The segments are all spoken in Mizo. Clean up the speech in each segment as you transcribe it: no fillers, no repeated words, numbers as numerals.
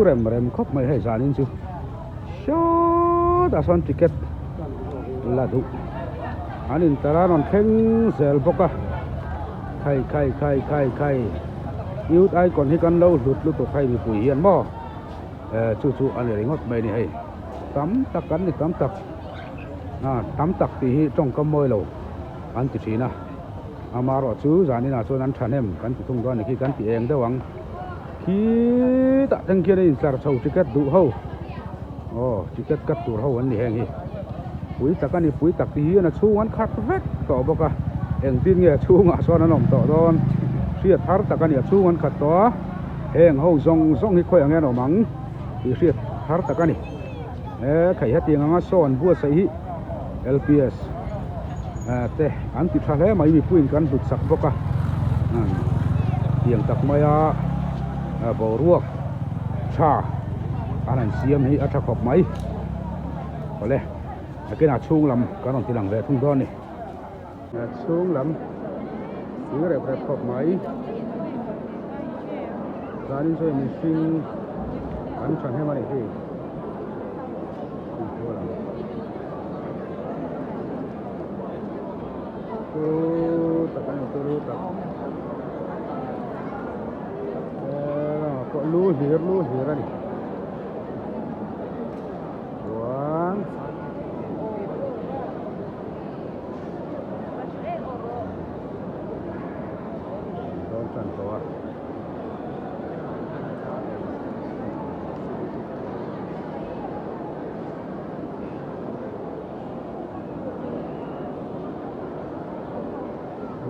rem rem khawp mai hei zanin chu sawtah sawn ticket la duh an intar a rawn thleng zel bawk a khai khai khai khai khai youth icon hi kan lo hlut lutuk hei mipui hian maw eh chu chu a ni ringawt mai a ni hei tam tak an ni tam tak ah tam tak tih hi tawngkam mawi lo an ti thin a amaherawh chu zaninah chuan an thahnem kan ti thung dawn a ni khi kan ti eng deuh ang khitah thleng khian a intlar chho ticket duh ho aw ticket cut tur ho an ni heng hi pui tak a ni pui tak ti hian a chhung an khat vek tawh bawk a engtin nge a chhungah sawn an awm tawh dawn hriat thar tak a ni a chhung an khat tawh a heng ho zawng zawng hi khawiah nge an awm ang tih hriat thar tak a ni he khaih hetiang anga saw an buatsaih hi lps te an ti tha hle mai mipuiin kan hlut sak bawk a tiang tak maia boruak tha an han siam hi a tha khawp mai awle nakinah chhung lam kan rawn ti lang ve thung dawn a ni chhung lam tui rep rep khawp mai zanin chu mihring an thahnem a nih hi. Turu tak a ni turu tak eee pawh lu hlir lu hlir a ni chuan dawn tan tawh a.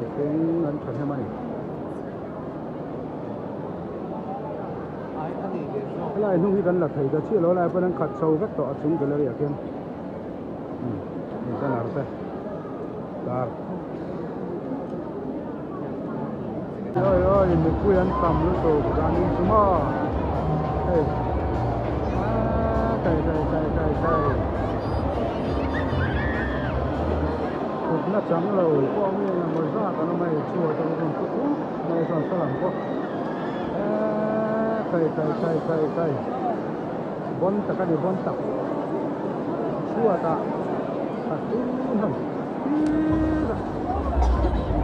Mihring an thahnem a ni. Helai hnung hi kan la thei ta chiah lo a lai pawn an khat chho vek tawh a chung gallery ah khian umm banner te tar Oi oi mipui an tam lutuk dan in chu maw hei aaa kai kai kai kai kai thutna chang lo pawh mi engemaw zat an awm a hei chhuat a rawn thu thut mai a chuan saw lam pawh eee kai kai kai kai kai bawn tak a ni bawn tak chhuatah a tun hei.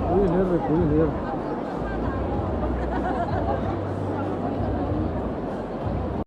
Pui hlir ri pui hlir.